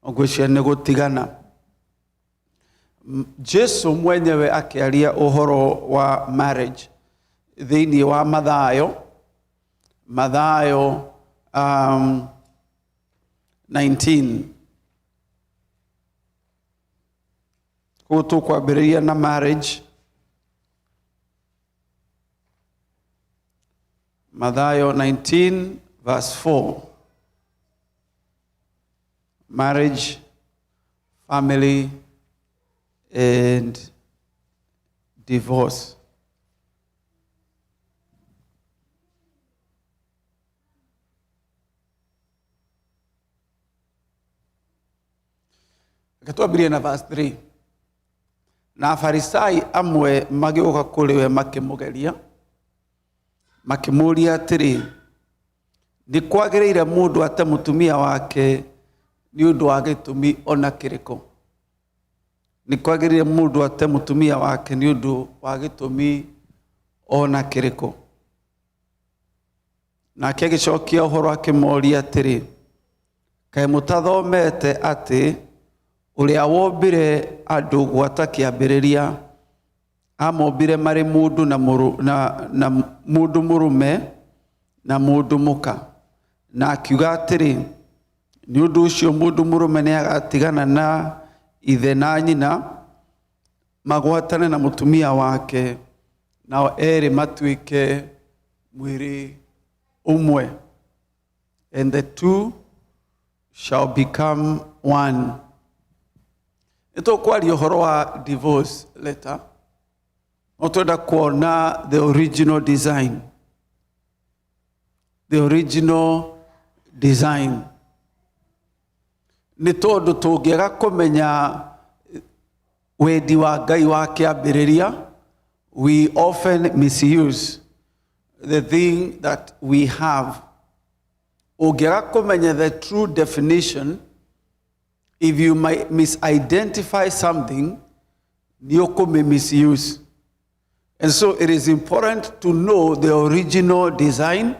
Ngwĩciria nĩ gũtigana. Jesu mwenyewe akĩaria ũhoro wa marriage thĩinĩ wa Mathayo, Mathayo 19. Koguo tũkwambĩrĩria na marriage. Mathayo 19 verse 4. Marriage, family and divorce. Reke twambĩrĩrie na verse 3. Na Afarisai amwe magĩũka kũrĩ we makĩmũgeria, makĩmũũria atĩrĩ, nĩ kwagĩrĩire mũndũ ate mũtumia wake nĩ ũndũ wa gĩtũmi o na kĩrĩkũ? Nĩ kwagĩrĩire mũndũ ate mũtumia wake nĩ ũndũ wa gĩtũmi o na kĩrĩkũ? Nake agĩcokia ũhoro akĩmoria atĩrĩ, Kaĩ mũtathomete atĩ ũrĩa wombire andũ gwata kĩambĩrĩria amombire marĩ mũndũ na, mũrũ, na, na mũndũ mũrũme na mũndũ mũka? Na akiuga atĩrĩ, nĩ ũndũ ũcio mũndũ mũrũme nĩ agatigana na ithe na nyina, magwatane na mũtumia wake, nao erĩ matuĩke mwĩrĩ ũmwe. And the two shall become one. Nĩ tũkwaria ũhoro wa divorce letter, no twenda kuona the original design. The original design. Nĩ tondũ tũngĩaga kũmenya wendi wa Ngai wa kĩambĩrĩria, we often misuse the thing that we have. Ũngĩaga kũmenya the true definition, if you might misidentify something, nĩ ũkũmĩ misuse. And so it is important to know the original design,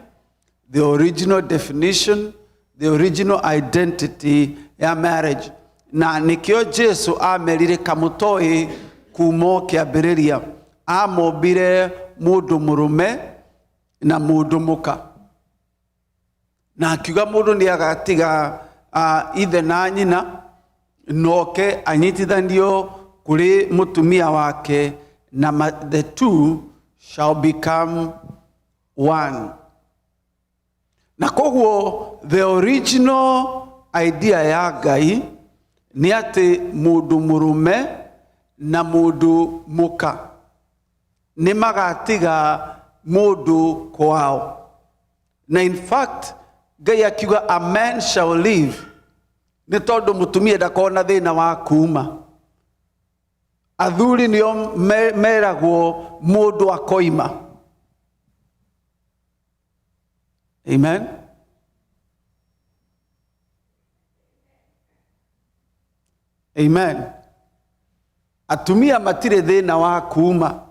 the original definition, the original identity ya marriage. Na nĩkĩo Jesu amerire kamũtoĩ kuma o kĩambĩrĩria amombire mũndũ mũrũme na mũndũ mũka, na akiuga mũndũ nĩ agatiga ithe na nyina noke anyitithanio kũrĩ mũtumia wake na the two shall become one. Na koguo the original idea ya Ngai nĩ atĩ mũndũ mũrũme na mũndũ mũka nĩ magatiga mũndũ kwao. Na in fact Ngai akiuga a man shall live nĩ tondũ mũtumia ndakoragwo na thĩna wa kuma. Athuri nĩo meragwo mũndũ akoima. Amen. Amen. Atumia matirĩ thĩna wa kuma.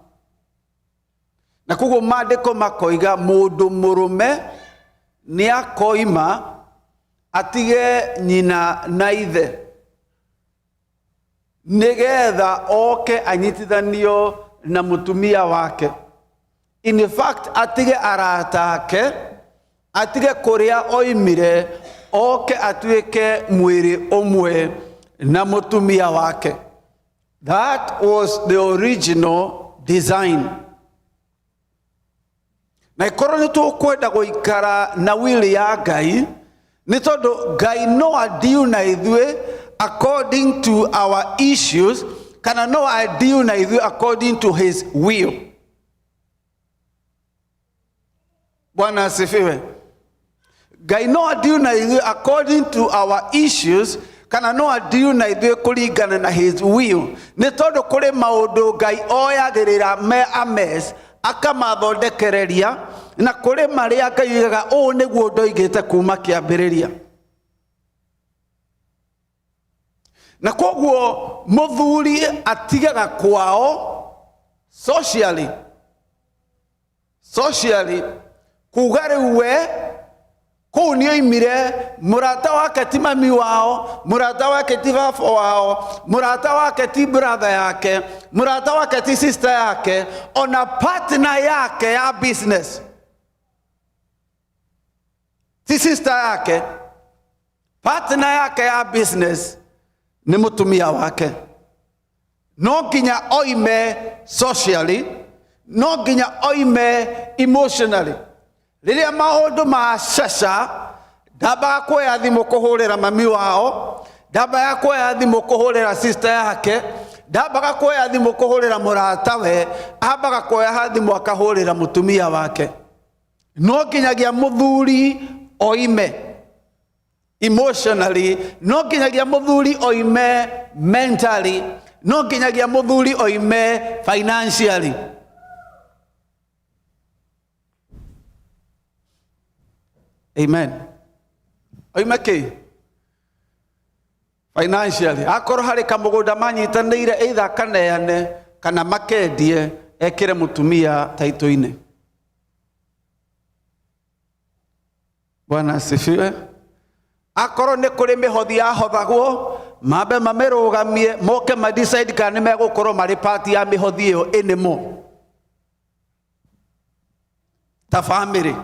Na koguo maandĩko makoiga mũndũ mũrũme nĩ akoima atige nyina na ithe nĩgetha oke anyitithanio na mũtumia wake. In fact atige arata ake, atige kũrĩa oimire, oke atuĩke mwĩrĩ ũmwe na mũtumia wake. That was the original design. Na ikorwo nĩ tũkwenda gũikara na will ya Ngai, nĩ tondũ Ngai no adiu na ithuĩ according to our issues, kana no adiu na ithuĩ according to his will. Bwana asifiwe. Ngai no adiu na ithuĩ according to our issues, kana no adiu na ithuĩ kũringana na his will, nĩ tondũ kũrĩ maũndũ Ngai oyagĩrĩra me ames akamathondekereria, na kũrĩ marĩa Ngai oigaga ũũ nĩguo ndoigĩte kuma kĩambĩrĩria. Na koguo mũthuri atigaga kwao socially, socially kuga rĩu we Kũu nĩ oimire, mũrata wake ti mami wao, mũrata wake ti baba wao, mũrata wake ti brother yake, mũrata wake ti sister yake, ona partner yake ya business ti sister yake, partner yake ya business nĩ mũtumia wake. No nginya oime socially, no nginya oime emotionally. Rĩrĩa maũndũ macaca, ndambaga kuoya thimũ kũhũrĩra mami wao, ndambaga kuoya thimũ kũhũrĩra sister yake, ndambaga kuoya thimũ kũhũrĩra mũratawe, ambaga kuoya thimũ akahũrĩra mũtumia wake. No nginyagia mũthuri oime emotionally, no nginyagia mũthuri oime mentally, no nginyagia mũthuri oime financially. Amen. Oime kĩ? Financially. Akorwo harĩ kamũgũnda manyitanĩire, either akaneane kana makendie, ekĩre mũtumia taitũ-inĩ. Bwana asifiwe. Akorwo nĩ kũrĩ mĩhothi yahothagwo, mambe mamĩrũgamie, moke ma decide kana nĩ megũkorwo marĩ part ya mĩhothi ĩyo anymore. Ta family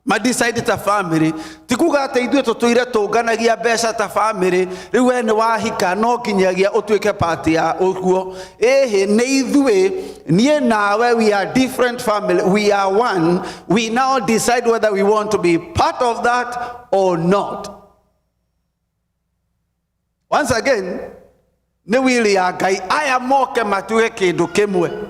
ma decide ta family, ti kuga atĩ ithuĩ tũtũire tũnganagia mbeca ta family, rĩu we nĩ wahika no nginyagia ũtuĩke part ya ũguo. Ĩhĩ, nĩ ithuĩ, niĩ nawe, we are different family, we are one. We now decide whether we want to be part of that or not. Once again, nĩ will ya Ngai aya moke matuge kĩndũ kĩmwe.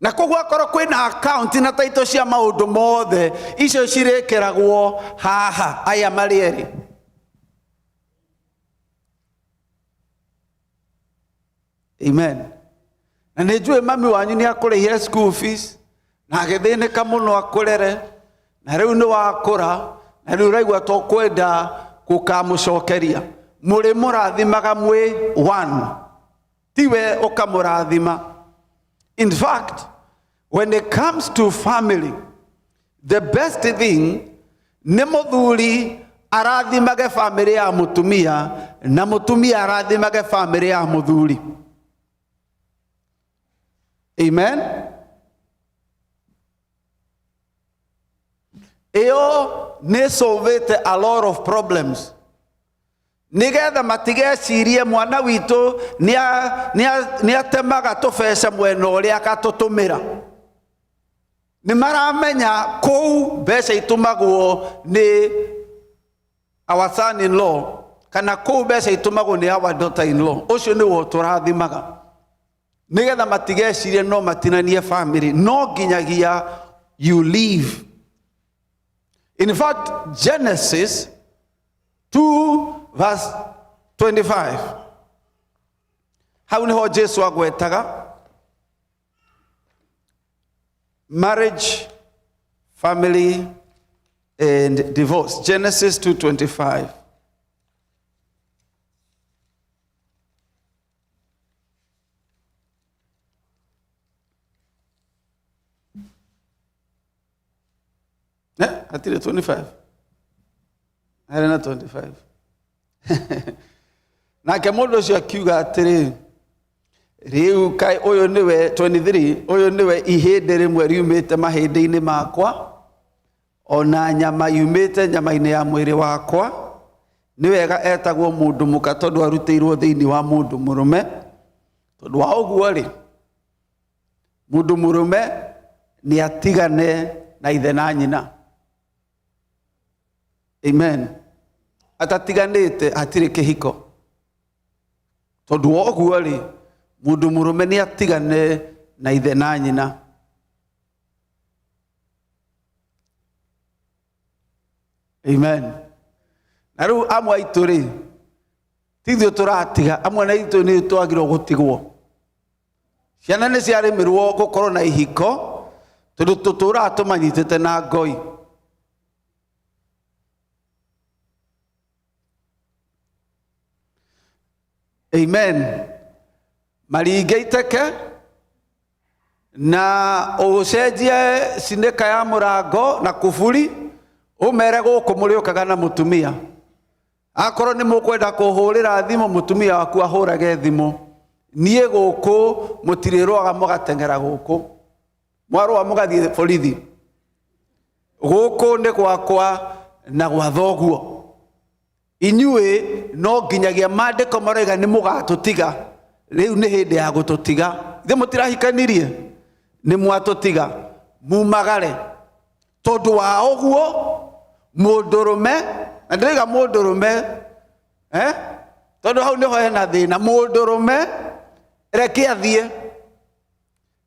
Na koguo akorwo kwĩna account na taito cia maũndũ mothe, icio cirĩkĩragwo haha aya marĩ erĩ. Amen. Na nĩ njũĩ mami wanyu nĩ akũrĩhire school fees na agĩthĩnĩka mũno akũrere, na rĩu nĩ wakũra na rĩu ũraigua to kwenda gũkamũcokeria. Mũrĩ mũrathimaga mwĩ one, tiwe ũkamũrathima. In fact, when it comes to family, the best thing nĩ mũthuri arathimage family ya mũtumia na mũtumia arathimage family ya mũthuri. Amen. Ĩyo nĩ solvĩte a lot of problems, nigetha matigecirie mwana witũ nĩ atemaga tũbeca mwena ũrĩa akatũtũmĩra. Nĩ maramenya kũu mbeca itũmagwo nĩ our son in law, kana kũu mbeca itũmagwo nĩ our daughter in law, ũcio nĩwe tũrathimaga, nigetha matigecirie no matinanie family. No nginyagia you leave. In fact, Genesis 2 verse 25, hau niho Jesu agwetaga marriage, family and divorce. Genesis 2:25. Hatirĩ 25, harĩ na 25. Nake mũndũ ũcio akiuga atĩrĩ, rĩu kaĩ ũyũ nĩwe, 23, ũyũ nĩwe ihĩndĩ rĩmwe riumĩte mahĩndĩ-inĩ makwa, ona nyama yumĩte nyama-inĩ ya mwĩrĩ wakwa. Nĩ wega etagwo mũndũ mũka, tondũ arutĩirwo thĩinĩ wa mũndũ mũrũme. Tondũ wa ũguo rĩ, mũndũ mũrũme nĩ atigane na ithe na nyina. Amen. Atatiganĩte hatirĩ kĩhiko. Tondũ wa ũguo rĩ, mũndũ mũrũme nĩ atigane na ithe na nyina. Amen. Na rĩu amwe aitũ rĩ, ti ithuĩ tũratiga, amwe na itũ nĩ twagĩrĩirwo gũtigwo. Ciana nĩ ciarĩmĩrwo gũkorwo na ihiko, tondũ tũtũraga tũmanyitĩte na ngoi. Amen. Maringe iteke na ũcenjie cinĩka ya mũrango na kuburi. Ũmere gũkũ mũrĩũkaga na mũtumia. Akorwo nĩ mũkwenda kũhũrĩra thimũ, mũtumia waku ahũrage thimũ. Niĩ gũkũ mũtirĩrũaga mũgateng'era gũkũ. Mwarũa mũgathiĩ borithi. Gũkũ nĩ gwakwa na gwa thoguo. Inyuĩ no nginyagia maandĩko maroiga nĩ mũgatũtiga. Rĩu nĩ hĩndĩ ya gũtũtiga. Ithuĩ mũtirahikanirie? Nĩ mwatũtiga. Mumagare. Tondũ wa ũguo mũndũrũme, na ndĩroiga mũndũrũme, eh? Tondũ hau nĩho hena thĩna. Mũndũrũme reke athiĩ,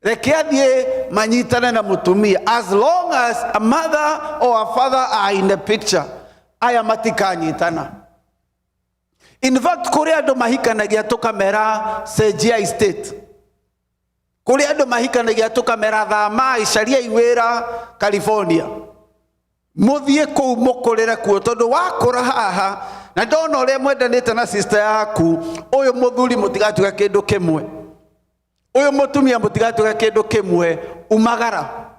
reke athiĩ manyitane na mũtumia. As long as a mother or a father are in the picture, aya matikanyitana. In fact, kũrĩ andũ mahikanagia tũkamera cenjiai state. Kũrĩ andũ mahikanagia tũkamera thamai, cariai wĩra California, mũthiĩ kũu mũkũrĩre kuo, tondũ wakũra haha na ndona ũrĩa mwendanĩte na sister yaku, ũyũ mũthuri mũtigatuĩka kĩndũ kĩmwe, ũyũ mũtumia mũtigatuĩka kĩndũ kĩmwe, umagara.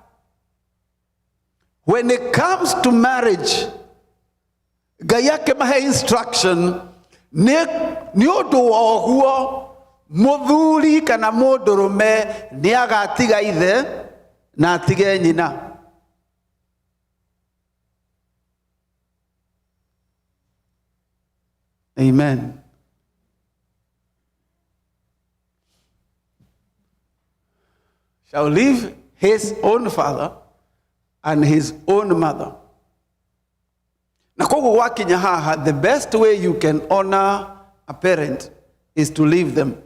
When it comes to marriage, Ngai akĩmahe instruction nĩ nĩ ũndũ wa ũguo mũthuri kana mũndũrũme nĩ agatiga ithe na atige nyina. Amen. Shall leave his own father and his own mother. Na koguo gwakinya haha, the best way you can honor a parent is to leave them.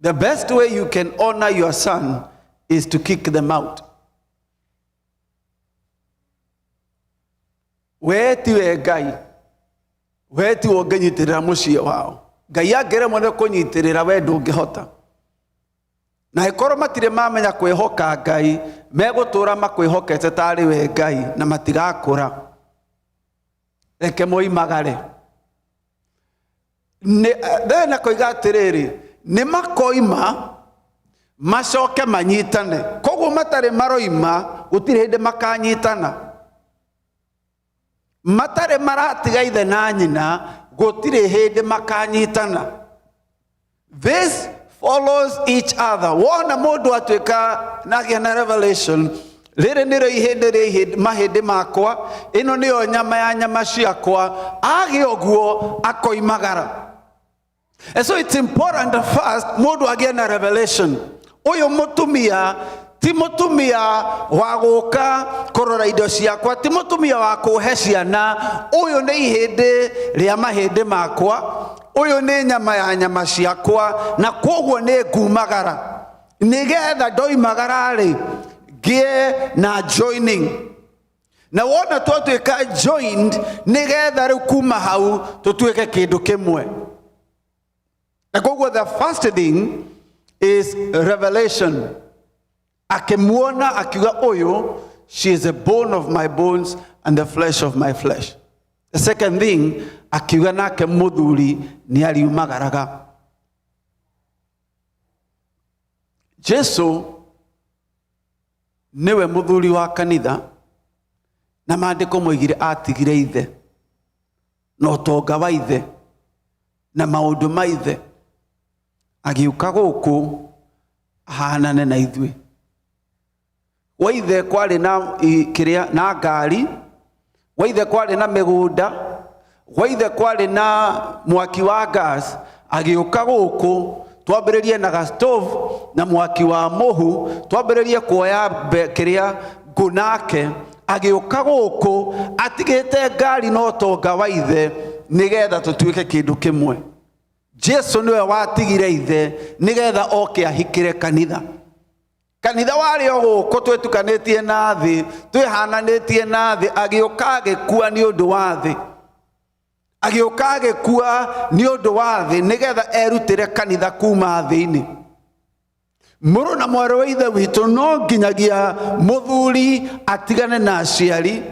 The best way you can honor your son is to kick them out. We tiwe Ngai, we tiwe ũngĩnyitĩrĩra mũciĩ wao. Ngai angĩremwo nĩ kũnyitĩrĩra, we ndũngĩhota. Na ĩkorwo matirĩ mamenya kwĩhoka Ngai, megũtũra makwĩhokete tarĩ we Ngai na matigakũra. Reke moimagare. Then akoiga atĩrĩrĩ, nĩ makoima macoke manyitane. Koguo matarĩ maroima gũtirĩ hĩndĩ makanyitana. Matarĩ maratiga ithe na nyina gũtirĩ hĩndĩ makanyitana. This follows each other. Wona mũndũ atuĩka na agĩa na revelation, rĩrĩ nĩrĩo ihĩndĩ rĩa mahĩndĩ makwa, ĩno nĩyo nyama ya nyama ciakwa, agĩa ũguo akoimagara. And so it's important first mũndũ agĩe na revelation. Ũyũ mũtumia ti mũtumia wa gũka kũrora indo ciakwa, ti mũtumia wa kũhe ciana, ũyũ nĩ ihĩndĩ rĩa mahĩndĩ makwa, ũyũ nĩ nyama ya nyama ciakwa, na kwoguo nĩ ngumagara. Nĩgetha ndoimagara-rĩ, ngĩe na joining. Na wona twatuĩka joined, nĩgetha rĩu kuma hau tũtuĩke kĩndũ kĩmwe. Na koguo the first thing is revelation. Akĩmuona akiuga ũyũ, she is a bone of my bones and the flesh of my flesh. The second thing, akiuga nake mũthuri nĩ ariumagaraga. Jesu nĩwe mũthuri wa kanitha, na maandĩko moigire atigire ithe na ũtonga wa ithe na maũndũ ma ithe, agĩũka gũkũ ahanane na ithuĩ. Gwa ithe kwarĩ na kĩrĩa na ngari, gwa ithe kwarĩ na mĩgũnda, gwa ithe kwarĩ na mwaki wa gas, agĩũka gũkũ twambĩrĩrie na ga stove na mwaki wa mũhu, twambĩrĩrie kuoya kĩrĩa ngũ nake, agĩũka gũkũ atigĩte ngari na ũtonga wa ithe nĩgetha tũtuĩke kĩndũ kĩmwe. Jesu nĩwe watigire ithe nĩgetha oke ahikĩre kanitha. Kanitha warĩ o gũkũ twĩtukanĩtie na thĩ, twĩhananĩtie na thĩ, agĩũka agĩkua nĩ ũndũ wa thĩ. Agĩũka agĩkua nĩ ũndũ wa thĩ nĩgetha erutĩre kanitha kuma thĩ-inĩ. Mũrũ na mwarĩ wa ithe witũ, no nginyagia mũthuri atigane na aciari,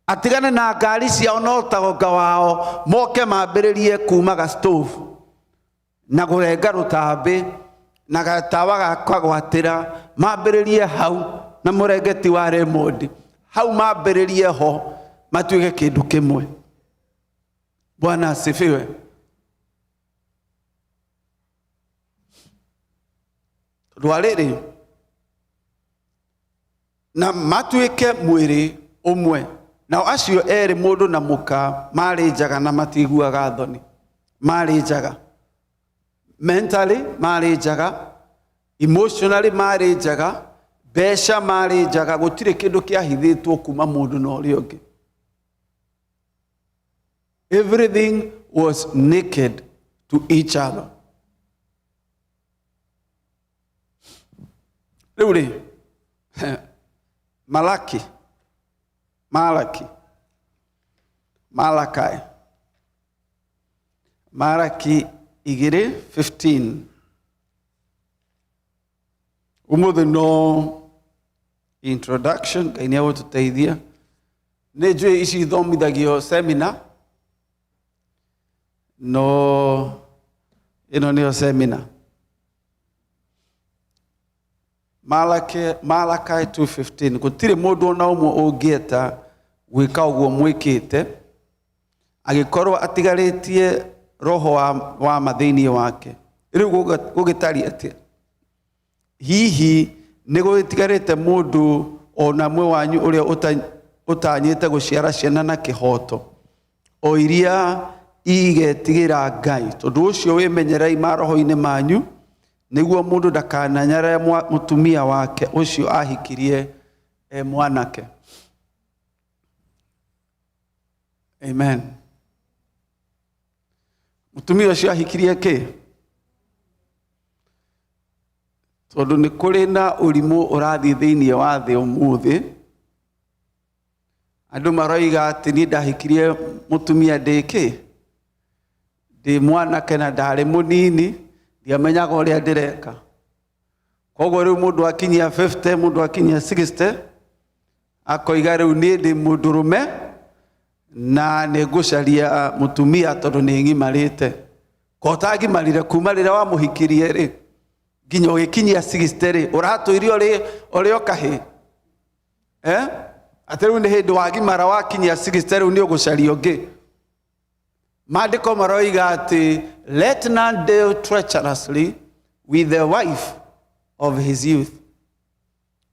atigane na ngari ciao na ũtonga wao, moke mambĩrĩrie kuma ga stove na kũrenga rũtambĩ na gatawa ga kagwatĩra, mambĩrĩrie hau na mũrengeti wa remondi hau, mambĩrĩrie ho. Matuĩke kĩndũ kĩmwe. Bwana asifiwe. Tondũ wa rĩrĩ, na matuĩke mwĩrĩ ũmwe. Nao acio erĩ, mũndũ na mũka, marĩ njaga na matiguaga thoni. Marĩ njaga mentally, marĩ njaga emotionally, marĩ njaga mbeca, marĩ njaga. Gũtirĩ kĩndũ kĩahithĩtwo kuma mũndũ na ũrĩa ũngĩ. Everything was naked to each other. Rĩu rĩ, Malaki, Malaki, Malakai, Malaki 2:15. Ũmũthĩ no introduction. Ngai nĩ agũtũteithia. Nĩ njũĩ ici ithomithagio seminar, no ĩno nĩyo seminar. Malachi 2:15. Gũtirĩ mũndũ ona ũmwe ũngĩeta gwĩka ũguo mwĩkĩte agĩkorwo atigarĩtie roho wa ma thĩinĩ wake. Rĩu gũgĩtariĩ atĩa? Hihi nĩ gũgĩtigarĩte mũndũ ona ũmwe wanyu ũrĩa ũtanyĩte gũciara ciana na kĩhoto, o iria igetigĩra Ngai? Tondũ ũcio wĩmenyerei maroho-inĩ manyu, nĩguo mũndũ ndakananyarare mũtumia wake ũcio ahikirie e mwanake. Amen. Mũtumia ũcio ahikirie kĩ? Tondũ nĩ kũrĩ na ũrimũ ũrathiĩ thĩinĩ wa thĩ ũmũthĩ. Andũ maroiga atĩ niĩ ndahikirie mũtumia ndĩ kĩ? Ndĩ mwanake na ndarĩ mũnini, ndiamenyaga ũrĩa ndĩreka. Koguo rĩu mũndũ akinyia 50, mũndũ akinyia 60, akoiga rĩu niĩ ndĩ mũndũrũme na nĩ ngũcaria mũtumia tondũ nĩ ng'imarĩte. Ko ũtagimarire kuma rĩrĩa wamũhikirie rĩ, nginya ũgĩkinyia 60 rĩ, ũratũire ũrĩ o kahĩĩ? Eh? Atĩ rĩu nĩ hĩndĩ wagimara wakinyia 60, rĩu nĩ ũgũcaria ũngĩ. Maandĩko maroiga atĩ let none deal treacherously with the wife of his youth.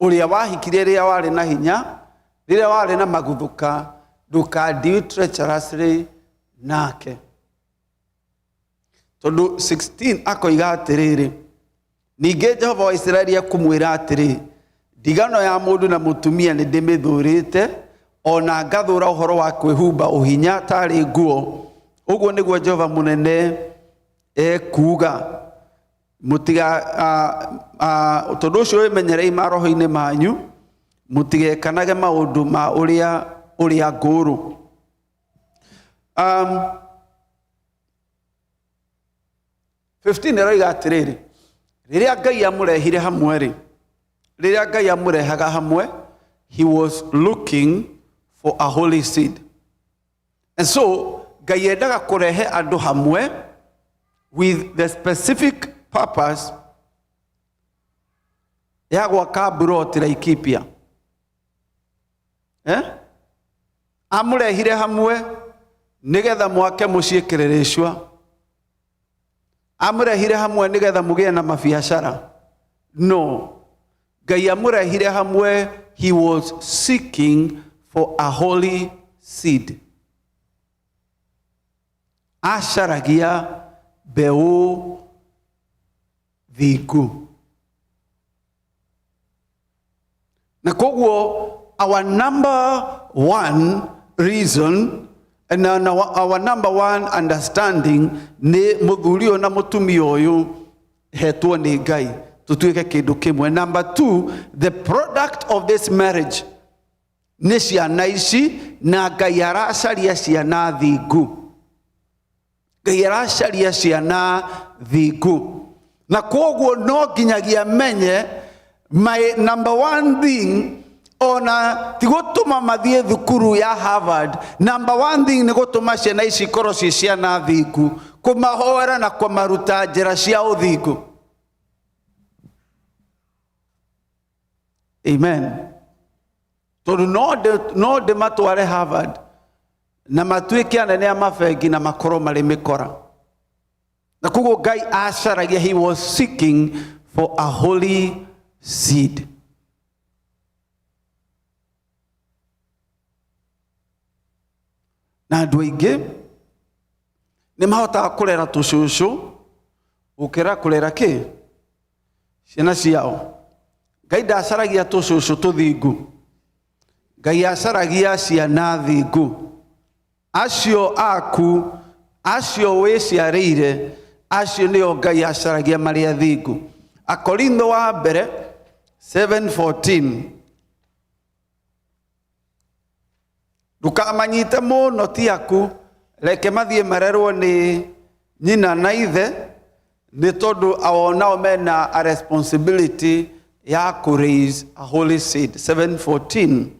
Ũrĩa wahikirie rĩrĩa warĩ na hinya, rĩrĩa warĩ na maguthũka, ndũka deal treacherously nake. Tondũ 16 akoiga atĩrĩrĩ, ningĩ Jehova wa Isiraeli ekũmwĩra atĩrĩ, ndigano ya mũndũ na mũtumia nĩ ndĩmĩthũrĩte, ona ngathũra ũhoro wa kwĩhumba ũhinya tarĩ nguo. Ũguo nĩguo Jehova mũnene ekuuga. Mũtiga tondũ ũcio wĩmenyerei maroho-inĩ manyu, mũtigekanage maũndũ ma ũrĩa ngũrũ. 15 ĩroiga atĩrĩrĩ, rĩrĩa Ngai amũrehire hamwe rĩ, rĩrĩa Ngai amũrehaga hamwe, he was looking for a holy seed. And so Ngai endaga kũrehe andũ hamwe with the specific purpose ya gwaka mburoti Laikipia. Eh? Amũrehire hamwe nĩgetha mwake mũciĩ Kĩrĩrĩcua. Amũrehire hamwe nĩgetha mũgĩe na mabiacara? No. Ngai amũrehire hamwe, he was seeking for a holy seed. Acaragia mbeũ thingu. Na koguo our number one reason and our number one understanding nĩ mũthuri ũyũ na mũtumia ũyũ hetwo nĩ Ngai tũtuĩke kĩndũ kĩmwe. Number two, the product of this marriage nĩ ciana ici, na Ngai aracaria ciana thingu. Ngai aracaria ciana thingu, na koguo no nginyagia menye my number one thing, ona ti gũtũma mathiĩ thukuru ya Harvard. Number one thing nĩ gũtũma ciana ici ikorwo ciĩ ciana thingu, kũmahoera na kũmaruta njĩra cia ũthingu. Amen. Tondũ no ndĩmatware Harvard. Na matuĩke anene a mabengi na makorwo marĩ mĩkora. Na koguo Ngai acaragia, he was seeking for a holy seed. Na andũ aingĩ nĩ mahotaga kũrera tũcũcũ gũkĩra kũrera kĩ ciana ciao. Ngai ndacaragia tũcũcũ tũthingu, Ngai acaragia ciana thingu. Acio aku, acio wĩciarĩire, acio nĩo Ngai acaragia marĩ athingu. Akorintho wa mbere 7:14. Ndũkamanyite mũno, ti aku, reke mathiĩ marerwo nĩ nyina na ithe, nĩ tondũ o nao mena a responsibility ya kũ raise a holy seed. 7:14.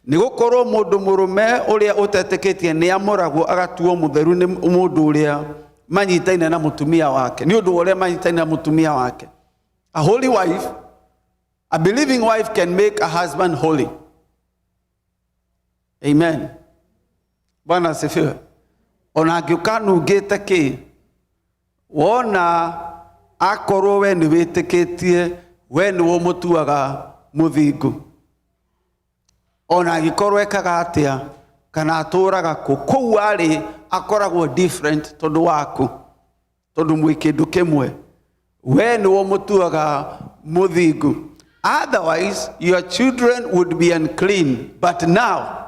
Nĩ gũkorwo mũndũ mũrũme ũrĩa ũtetĩkĩtie nĩ amũragwo agatuo mũtheru nĩ mũndũ ũrĩa manyitaine na mũtumia wake, nĩ ũndũ wa ũrĩa manyitaine na mũtumia wake. A holy wife, a believing wife can make a husband holy. Amen. Bwana asifiwe. Ona angĩũka nungĩte kĩ, wona akorwo we nĩ wĩtĩkĩtie, we nĩwe ũmũtuaga mũthingu. Ona angĩkorwo ekaga atĩa kana atũraga kũ, kũu arĩ akoragwo different tondũ waku, tondũ mwĩ kĩndũ kĩmwe, we nĩwe ũmũtuaga mũthingu. Otherwise your children would be unclean, but now,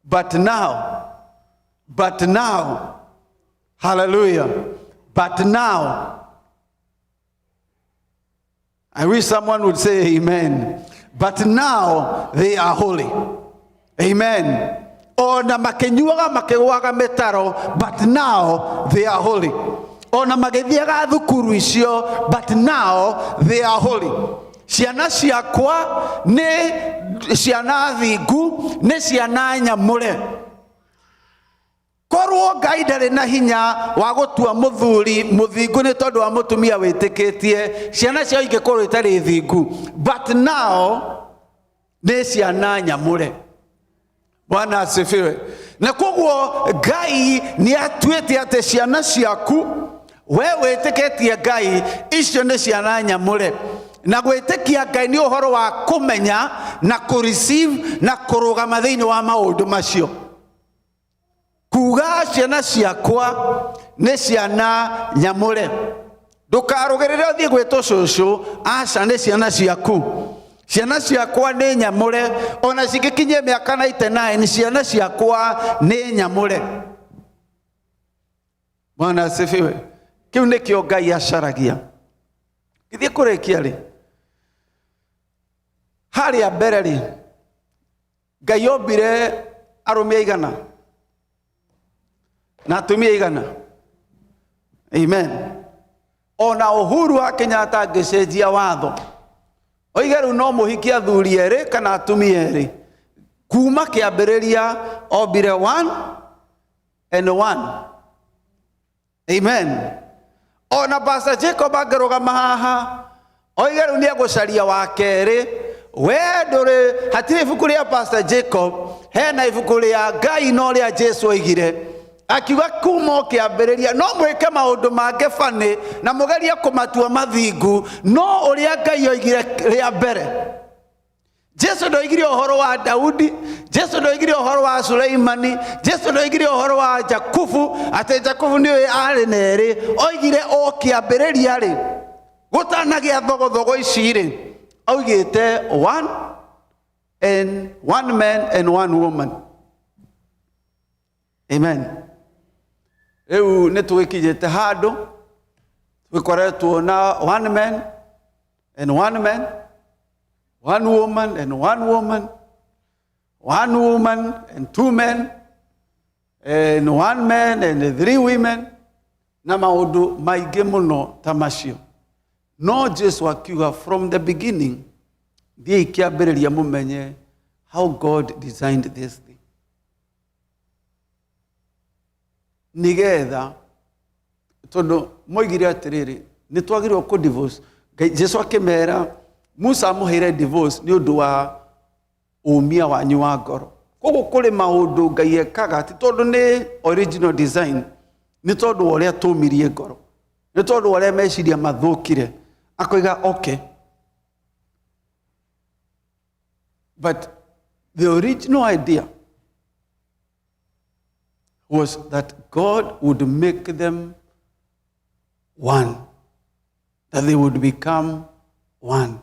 but now, but now, hallelujah, but now. I wish someone would say amen. But now they are holy. Amen. Ona makinyuaga makĩgũaga mĩtaro, but now they are holy. Ona magĩthiaga thukuru icio, but now they are holy. Ciana ciakwa nĩ ciana thingu, nĩ ciana nyamũre. Korwo Ngai ndarĩ na hinya wa gũtua mũthuri mũthingu nĩ tondũ wa mũtumia wĩtĩkĩtie, ciana ciao ingĩkorwo itarĩ thingu, but now nĩ ciana nyamũre. Bwana asifiwe. Na koguo Ngai nĩ atuĩte atĩ ciana ciaku, we wĩtĩkĩtie Ngai, icio nĩ ciana nyamũre. Na gwĩtĩkia Ngai nĩ ũhoro wa kũmenya na kũ receive na kũrũgama thĩinĩ wa maũndũ macio. Kuga ciana ciakwa nĩ ciana nyamũre, ndũkarũgĩrĩre ũthiĩ gwĩtwo cũcũ, aca, nĩ ciana ciaku. Ciana ciakwa nĩ nyamũre, ona cingĩkinyia mĩaka 99, ciana ciakwa nĩ nyamũre. Bwana asifiwe. Kĩu nĩkĩo Ngai acaragia. Gĩthiĩ kũrĩkia rĩ, harĩa mbere rĩ, Ngai ombire arũme aigana na atumia aigana? Amen. Ona Uhuru wa Kenyatta angĩcenjia watho oige rĩu no mũhikie athuri erĩ kana atumia erĩ, kuma kĩambĩrĩria ombire one and one. Amen. Ona Pastor Jacob angĩrũgama haha oige rĩu nĩ egũcaria wa kerĩ, we ndũrĩ, hatirĩ ibuku rĩa Pastor Jacob, hena ibuku rĩa Ngai no rĩa Jesu oigire akiuga kuma o kĩambĩrĩria no mwĩke maũndũ mangĩ bani na mũgerie kũmatua mathingu, no ũrĩa Ngai oigire rĩa mbere. Jesu ndoigire ũhoro wa Daudi, Jesu ndoigire ũhoro wa Suleimani, Jesu ndoigire ũhoro wa Jakubu, atĩ Jakubu nĩ arĩ na erĩ. Oigire o kĩambĩrĩria rĩ, gũtanagĩa thogothogo ici rĩ, oigĩte one and one man and one woman. Amen. Rĩu nĩ tũgĩkinyĩte handũ tũgĩkoretwo na one man and one man, one woman and one woman, one woman and two men, and one man and three women, na maũndũ maingĩ mũno ta macio. No Jesu akiuga from the beginning, thiĩi kĩambĩrĩria mũmenye how God designed this thing, nigetha tondũ moigire atĩrĩrĩ, nĩ twagĩrĩirwo kũ divorce. Jesu akĩmera Musa amũheire divorce nĩ ũndũ wa ũmia wanyu wa ngoro. Koguo kũrĩ maũndũ Ngai ekaga ti tondũ nĩ original design, nĩ tondũ wa ũrĩa tũmirie ngoro, nĩ tondũ wa ũrĩa meciria mathũkire, akoiga okay. But the original idea was that God would make them one, that they would become one.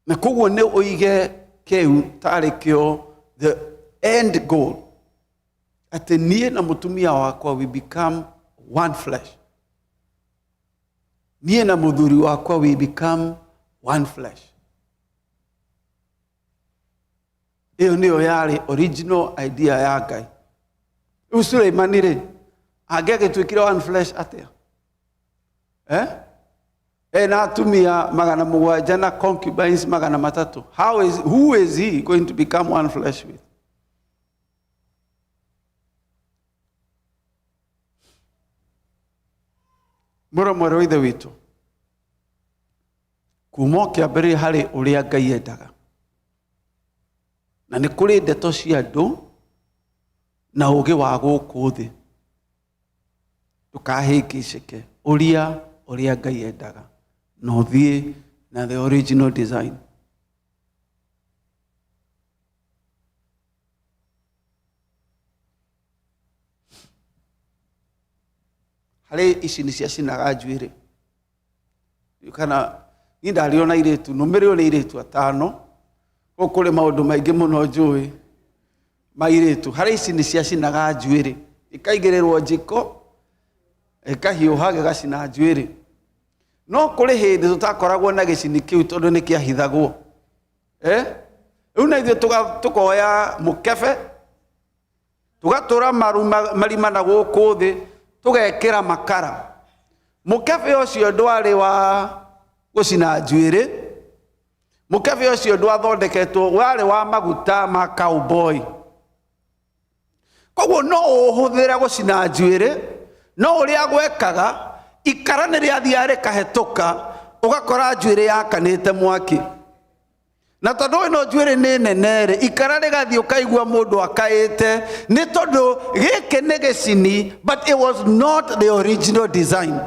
Na koguo nĩ ũige kĩu tarĩ kĩo the end goal, atĩ niĩ na mũtumia wakwa we become one flesh. Niĩ na mũthuri wakwa we become one flesh. Ĩyo nĩyo yarĩ original idea ya Ngai. Rĩu Suleimani rĩ, angĩagĩtuĩkire one flesh atĩa? Eh? Ena atumia 700 na concubines 300. Who is he going to become one flesh with? Mũrũ mwerũ wa Ithe witũ, kuma o kĩambĩrĩria harĩ ũrĩa Ngai endaga, na nĩ kũrĩ ndeto cia andũ na ũgĩ wa gũkũ thĩ, ndũkahĩngĩcĩke, ũria ũrĩa Ngai endaga na ũthiĩ na the original design. Harĩ ici nĩ ciacinaga njuĩrĩ, kana niĩ ndarĩ ona airĩtu, nũmĩrĩrwo nĩ airĩtu atano, gũkũ kũrĩ maũndũ maingĩ mũno njũĩ ma airĩtu. Harĩ ici nĩ ciacinaga njuĩrĩ, ikaigĩrĩrwo njiko, ĩkahiũha gĩgacina njuĩrĩ. No kũrĩ hĩndĩ tũtakoragwo na gĩcini kĩu tondũ nĩ kĩahithagwo. Eh? Rĩu na ithuĩ tũkoya mũkebe, tũgatũra marima na gũkũ thĩ, tũgekĩra makara. Mũkebe ũcio ndwarĩ wa gũcina njuĩrĩ, mũkebe ũcio ndwathondeketwo, warĩ wa maguta ma cowboy. Koguo no ũhũthĩre gũcina njuĩrĩ, no ũrĩa gwekaga, ikara nĩ rĩathiaga rĩkahetũka, ũgakora njuĩrĩ yakanĩte mwaki. Na tondũ ĩno njuĩrĩ nĩ nene rĩ, ikara rĩgathiĩ ũkaigua mũndũ akaĩte, nĩ tondũ gĩkĩ nĩ gĩcini, but it was not the original design.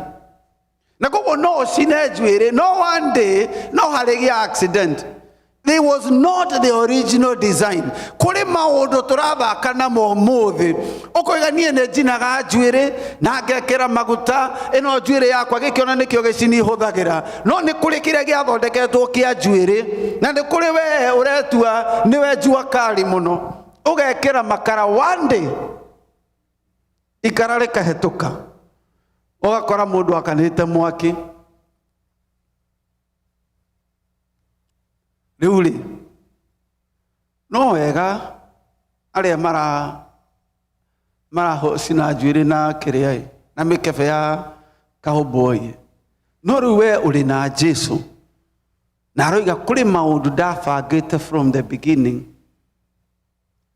Na koguo no ũcine njuĩrĩ, no one day no harĩgĩa accident. It was not the original design. Kũrĩ maũndũ tũrathaka namo ũmũthĩ, ũkoiga niĩ nĩ njinaga njuĩrĩ na ngekĩra maguta, ĩno njuĩrĩ yakwa gĩkĩona nĩkĩo gĩcini hũthagĩra. No nĩ kũrĩ kĩrĩa gĩathondeketwo kĩa njuĩrĩ, na nĩ kũrĩ we ũretua nĩwe njua kali mũno, ũgekĩra makara one day ikara rĩkahetũka, ũgakora mũndũ akanĩte mwaki. Rĩu rĩ, no wega arĩa maracina njuĩrĩ na kĩrĩa ĩ, na mĩkebe ya cowboy. No rĩu we ũrĩ na Jesu, na aroiga kũrĩ maũndũ ndabangĩte from the beginning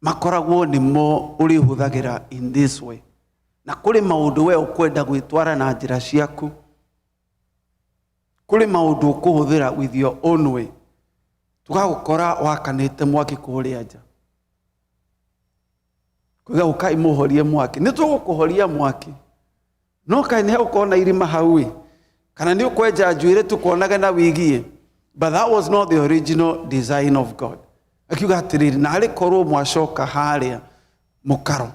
makoragwo nĩmo ũrĩhũthagĩra in this way, na kũrĩ maũndũ we ũkwenda gwĩtwara na njĩra ciaku, kũrĩ maũndũ ũkũhũthĩra with your own way, tũgagũkora wakanĩte mwaki kũrĩa nja. Kuga ũkai mũhorie mwaki, nĩ tũgũkũhoria mwaki, no kaĩ nĩ hegũkorwo na irima hau ĩ, kana nĩ ũkwenja njuĩrĩ tũkuonage na wigi ĩ. But that was not the original design of God. Akiuga atĩrĩrĩ, na arĩ korwo mwacoka harĩa mũkaro.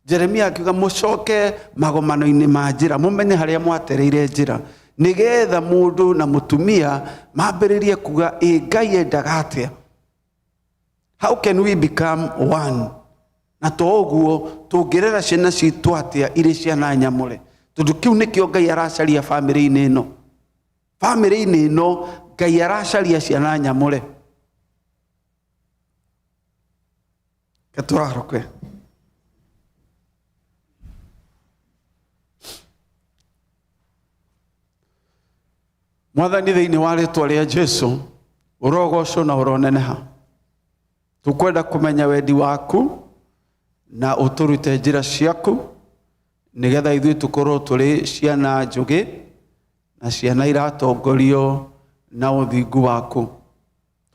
Jeremia akiuga mũcoke magomano-inĩ ma njĩra, mũmenye harĩa mwatereire njĩra, nĩgetha mũndũ na mũtumia mambĩrĩrie kuga ĩ Ngai endaga atĩa. How can we become one? Na to ũguo tũngĩrera ciana citũ atĩa irĩ ciana nyamũre, tondũ kĩu nĩkĩo Ngai aracaria bamĩrĩ-inĩ ĩno. Bamĩrĩ-inĩ ĩno Ngai aracaria ciana nyamũre. Ketũrarũke. Mwathani, thĩinĩ wa rĩtwa rĩa Jesu, ũrogocwo na ũroneneha. Tũkwenda kũmenya wendi waku na ũtũrute njĩra ciaku, nĩgetha ithuĩ tũkorwo tũrĩ ciana njũgĩ na ciana iratongorio na ũthingu waku.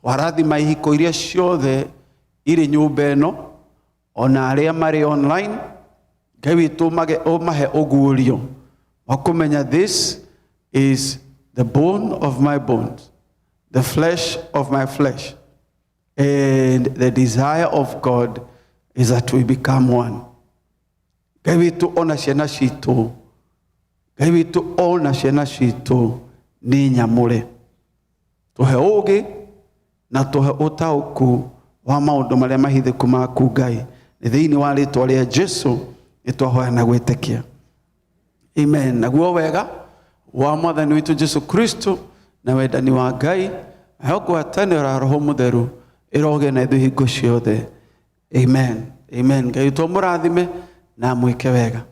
Warathima ihiko iria ciothe Irĩ nyũmba ĩno ona arĩa marĩ online, Ngai witũ ũmahe ũguũrio wa kũmenya this is the bone of my bones, the flesh of my flesh, and the desire of God is that we become one. Ngai witũ, ona ciana citũ, Ngai witũ, ona ciana citũ nĩ nyamũre. Tũhe ũũgĩ na tũhe ũtaũku wa maũndũ marĩa mahithĩku maku, Ngai. Nĩ thĩinĩ wa rĩtwa rĩa Jesu nĩ twahoya na gwĩtĩkia, amen. Naguo wega wa Mwathani witũ Jesu Kristo na wendani wa Ngai nayo ngwatanĩro ya Roho Mũtheru ĩrogĩa na ithuĩ hingo ciothe. Amen, amen. Ngai witũ amũrathime na amwĩke wega.